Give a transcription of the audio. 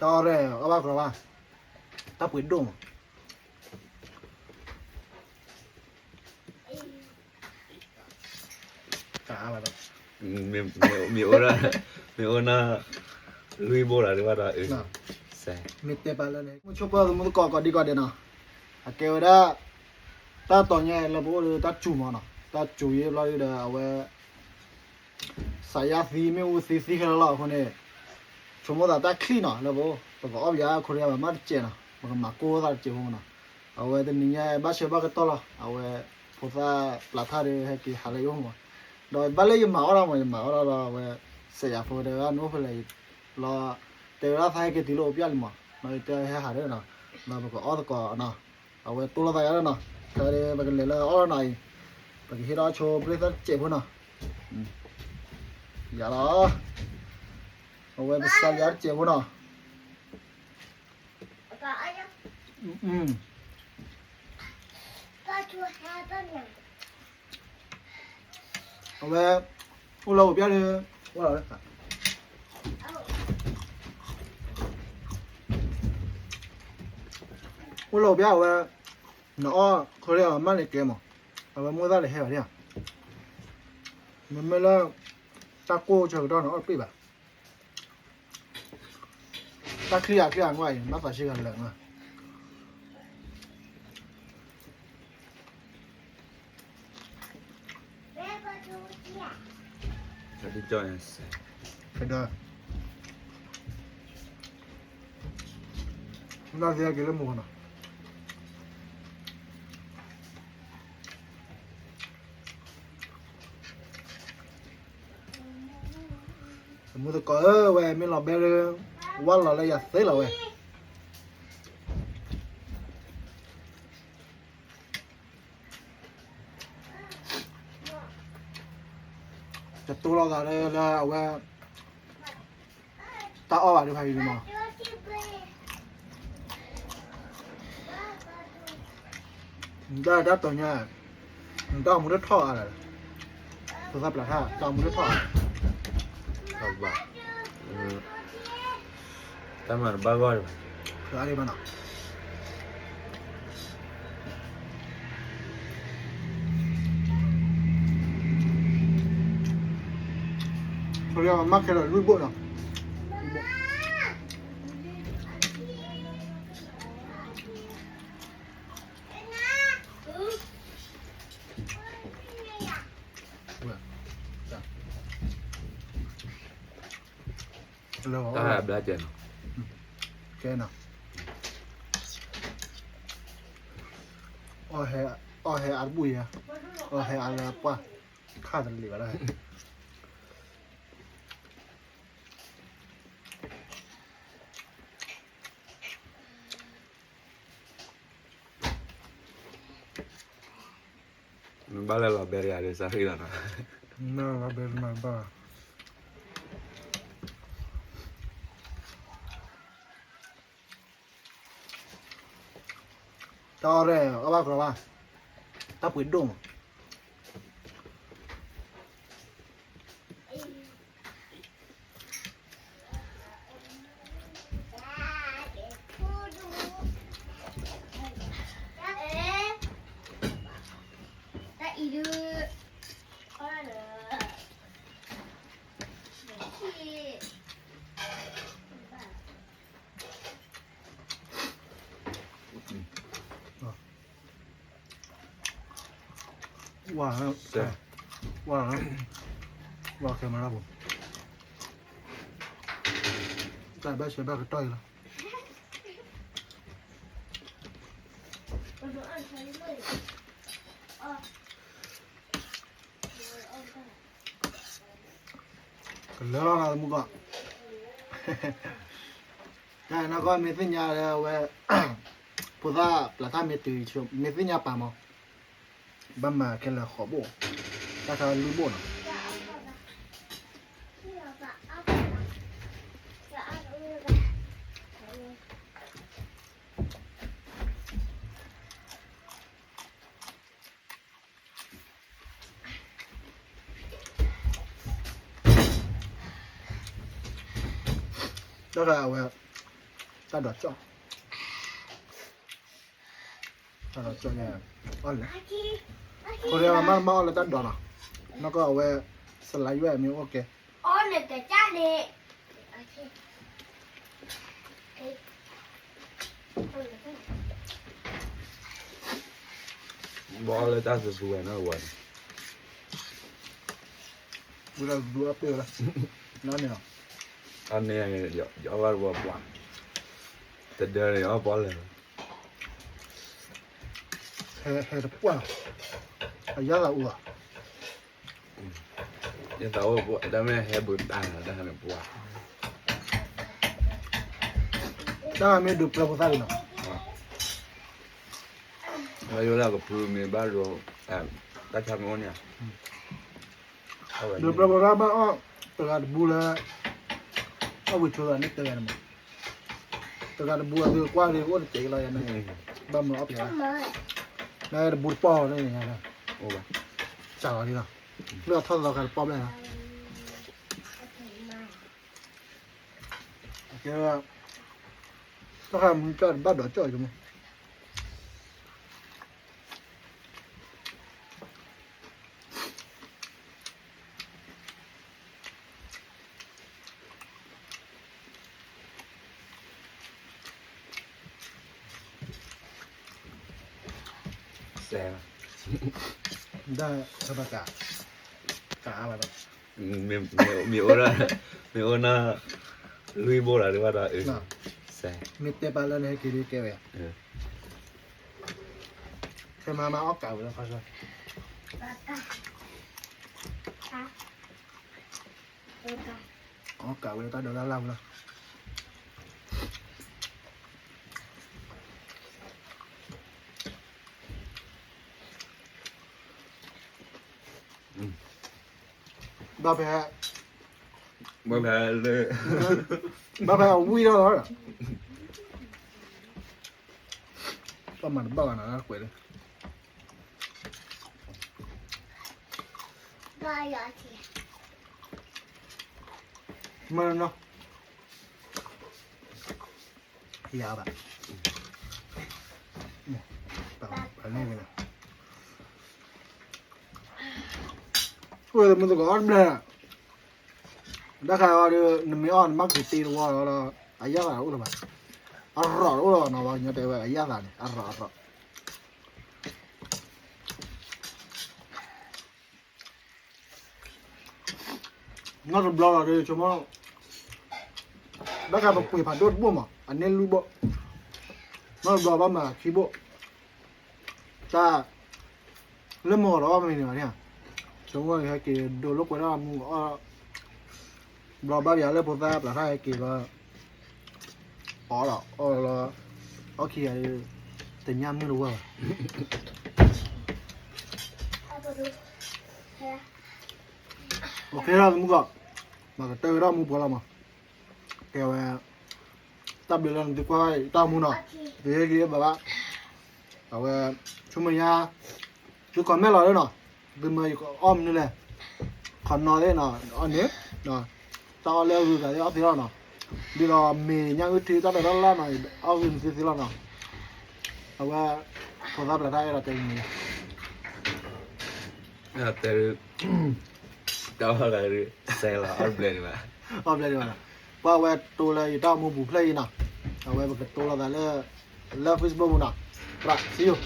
တၢ်အီၣ်ရဲၣ် အီၣ်ဘၣ်ကလီဘၣ်, တၢ်ပှ့ၤဒိၣ်မး, မ့ၢ်အိၣ်ဒၣ်, မ့ၢ်အိၣ်နၤ, လွံၢ်ဘိလီၤဒ်ဘၣ်ဒီး, မ့ၢ်တဲပာ်လၢန့ၣ် မုၢ်ဆိပၢသမူသကိးကိးဒံကိးဒဲးနီၤ, အကဲဝဲဒၣ် တၢ်တီၤညါလၢပအိၣ်ဒီးတၢ်စူၤမးနီၤ, တၢ်စူၤယဲဘျီဒီးအဝဲ စးယါသံမ့ၣ်အူသံသံခဲလၢာ်လီၤအဃိန့ၣ်, ဆိကမိၣ်သးတၢ်ချံၣ်နီၤ လၢပအိၣ် ပကအီၣ်ပယါခိရံယါဘၣ်မးတစဲးနီၤ, ပကမၤကိၢ်သးတစဲးဖိမးနီၤ, အဝဲတနံၤညါဘၣ်ဆၢဘၣ်ကတီၢ်လီၤ, အဝဲဖိသၣ်ပျးထၣ်ဒီးဟဲက့ၤဟးလၢယအိၣ်မး, ဒီးဘၣ်လၢယမၤအီၣ်ဒၣ်မး ယမၤအီၣ်ဒၣ်ဒီးအဝဲ စးယါဖိတဲဝဲဒၣ်နအိၣ်ဖဲလဲၣ်လီၤ, တဲဝဲဒၣ်သးဟဲက့ၤတုၤလၢအိၣ်ပျဲၢ်လံမး, ဒီးယတဲဟဲဟးဒီးနီၤ, ဒီးပကအီၣ်သကိးနီၤ, အဝဲတိၢ်လိာ်သးယါဒီးနီၤ, ခဲဒီးပကလဲၤလၢအီၣ်နီၤအံၤ, ပကဟ့ၣ်ဒီးဆိပျ့ၢ်သၣ်တစဲးဖိနီၤ, ယၤလီၤ, အဝဲပစးလံတစဲးဖိနီၤ, အဝဲ အိၣ်လၢအိၣ်ပျဲၢ်ဒီး, အိၣ်လၢအိၣ်ပျဲၢ်အဝဲ, နအီၣ်ခိရံယါမးန့ၣ်ကဲမး, အဝဲမိၢ်သၣ်တဟဲဘၣ်ဒၣ်, မ့မ့ၢ်လၢ တၢ်ကိၢ်ဆၢကတီၢ်န့ၣ်အီၣ်တပ့ၢ်ဘၣ်, တၢ်ချံအချံအငါအံၤ ဘၣ်သးဆံးဂၤလၢာ်မး ကဒီး, နၢ်သ့က့ၤလၢမုၢ်နီၤ, သမူသကိးဧၢ, ဝဲမ့ၢ်လီၤဘဲလၢ ဝါလီၤလၢယၤသ့လီၤဝဲ တတိၢ်လိာ်သးလၢအဝဲ တၢ်အီၣ်ဘၣ်ဒ်ဖးယံၤန့ၣ်မး, နတၢ်တီၤညါ, နတၢ်အိၣ်မူတထီၣ်အါလၢၤ, ဖိသၣ်ပျးထၣ် တၢ်အိၣ်မူတထီၣ်အါလၢၤ, ဘၣ်, တၢ်မၤတဘၣ်ဂီၢ်ဒံးဘၣ်, အါဒံးဘၣ်နီၤ မၤခဲလၢာ်လွံၢ်ဘိၣ်နီၤ, တၢ်ဘျါကဲနီၤ, ကဲနီၤ, အီၣ်ဟဲအါတဘူၣ်ယါ, အီၣ်ဟဲအါလၢပှၢ်, ခါတလံၤဘၣ်ဒၣ် မ့ၢ်ဘၣ်လၢလီၤဘဲတဂၤဒီး စးရ့လီၤနီၤ, မ့ၢ်လီၤဘဲတမၤဘၣ်, တၢ်အီၣ်ရဲၣ် အီၣ်ဘၣ်ကလီဘၣ်, တၢ်ပှ့ၤဒိၣ်မး ဝါ, ဝါ, ဝါခဲမၤလၢပူၤ, တၢ်ဘၣ်ဆၢဘၣ်ကတီၢ်အံၤလီၤ. ကလၢလီၤနၤသမူသကိး, တၢ်နီၢ်ကီၢ်မ့ၢ်သ့ၣ်ညါလၢအဝဲ ဖိသၣ်ပျးထၣ်မ့ၢ်တုၤ မ့ၢ်သ့ၣ်ညါပာ်မး, ဘၣ်မၤခဲလၢာ်ဃိးဘိၣ်, တၢ်ခါလွံၢ်ဘိၣ်နီၤ. တၢ်ခါအဝဲ တၢ်ဒိးကၠီၣ်, တၢ်ဒိးကၠီၣ်န့ၣ် အီၣ်လဲၣ်, ခိၣ်ဒဲမၤမၤအီၣ်လၢတၢ်ဒိးနီၤ, နီၢ်ကီၢ်အဝဲ စလါယွဲၢ်မ့ၢ်အိၣ်ကဲ ဘၣ်လၢတၢ်သူသူဝဲနီၤဝဲန့ၣ်, ဝဲဒၣ်သူသူအပ့ၢ်ဝဲဒၣ်, နန့ၣ်, အန့ၣ်, ယအီၣ်ဘၣ်တဘိပှၤ, တဒၢန့ၣ် ယအီၣ်ပီၣ်လဲၣ်, ဟဲတပှၢ်, အယါသးအိၣ်ဘၣ် ယသးအိၣ်ပှၢ် တၢ်မ့ၢ်ဟဲဘုးတၢ်န့ၣ် တၢ်ဟဲန့ၣ်ပှၢ်, တၢ်မ့ၢ်ဒုးပျၢၤဖိသၣ်လံနီၤ, လၢယိလၢကဖုမ့ၢ်ဘၣ်ရိ, တၢ်ဆါမ့ၢ်အိၣ်န့ၣ်, ဒုးပျၢၤဖိသၣ်ဘၣ်အီၣ်, တဂၤတဘူလၢ, အဝံၤဆိသးန့ၣ်တဲဝဲန့ၣ်မး, တဂၤတဘူအသုကွၢ်ဒ်အိၣ်တကဲးလီၤယၤန့ၣ်, ဘၣ်မနုၤအီၣ်ပျၢၤ, နတဘူတပီၢ်န့ၣ်, စးလီၤလံလီၤ, လၢအထီၣ်သီခါတပီၢ်ဘျဲၣ်လီၤ ကဲ, တၢ်ခါမုၢ်ကၠီၣ်တဘၣ်ဒိးကၠီၣ်အံၤမး, စဲး, ဒၣ်, ဘၣ်ကး, ကးအါဘၣ်, မ့ၢ်အိၣ်, မ့ၢ်အိၣ်နၤ, လွံၢ်ဘိလီၤဒ်ဘၣ်ဒီး, စဲး, မ့ၢ်တဲပာ်လၢနဟဲက့ၤဒ်ကဲဝဲ, ခဲမၤမၤအီၣ်ကးဝဲလၢခီဆၢ, အီၣ်ကးဝဲလၢတၢ်ဒိးတၢ်လၢ်ဝဲလီၤ. ဘၣ်ဖဲ, ဘၣ်ဖဲလၢ, ဘၣ်ဖဲအဝံၣ်ထီၣ်လီၤ, ဘၣ်မၤတဘၣ်ဘၣ်နီၤ ကွဲးလၢ မ့ၢ်နီၤ, ယၤဘၣ်, ပှၤန့ၣ်, အိၣ်မုၢ်သကိးအီၣ်တဘျဲၣ်, တၢ်ခါအီၤဒီး နမ့ၢ်အီၣ်နဘၣ်က့ၤတ့တဝီဒီး အယၣ်သးတအိၣ်လၢၤဘၣ်, အရီးတအိၣ်လၢၤဘၣ်နီၤ, ပှၤကညီတဲဝဲအယၣ်သးန့ၣ် အရီးအရီး နီတဘျီလီၤဒီး ဆိကမိၣ်, ဘၣ်ဃးပပှ့ၤဖးဒိၣ်တဘိၣ်မး အန့ၢ်လွံၢ်ဘိၣ်, နီတဘျီဘၣ်မၤခံဘိၣ်, တၢ်, လၢမီၤဒီးအီၣ်မ့ၤန့ၣ်ဘၣ်န့ၣ်, ဆိကမိၣ်ဟဲက့ၤဒိလၢကွဲးဒၣ်မူအီၣ်, ဘျီဘၣ်ပယၤလၢဖိသၣ်ပျၢၤထၣ်ဟဲက့ၤလီၤ, အီၣ်လီၤအီၣ်လီၤ, အီၣ်ခံဂၤဒီး, တညၣ်မုၢ်တဝၢဘၣ် အိၣ်ခ့ထီၣ်သမူကီၢ်, မၤကတၢၢ်ဝဲဒၣ်မူပှၤလီၤမး, ကဲဝဲ, တၢ်ဘျုးလၢနသုကွၢ်တၢ်မူနီၤ, သုဟ့ၣ်ဂံၢ်ဘၣ်ဘၣ်, အဝဲ, ဆူမဲာ်ညါ, သု comment လီၤလၢနီၤ, သုမၢယကအီၣ်မနုၤလဲၣ်, ခီနီၤသ့ၣ်နီၤ, အီၣ်န့ၣ်, တၢ်အီၣ်လၢအဂုၤအဂၤသ့ၣ်အီၣ်သ့လီၤနီၤ, ဒ်သိးမ့ၢ်ညၣ်အုၣ်ထံတၢ်ဒိးတၢ်လၢ်နီၤ, အီၣ်ဂုၤနသုသ့လီၤနီၤ, အဝဲ, ဖိသၣ်ပျၢၤထၣ်အဲၣ်ဒိးတဲန့ၣ် တဲ, တၢ်အီၣ်လၢ, စဲးလီၤ အီၣ်ဘျဲၣ်ဒံးဘၣ်, အီၣ်ဘျဲၣ်ဒံးဘၣ်နီၤ, ပှၤအဝဲတိၤလၢယတၢ်အိၣ်မူပူၤဖျဲၣ်အံၤနီၤ, အဝဲပကတိၤလိာ်သးလၢ, လၢ Facebook ပူၤနီၤ, သရၣ် see you.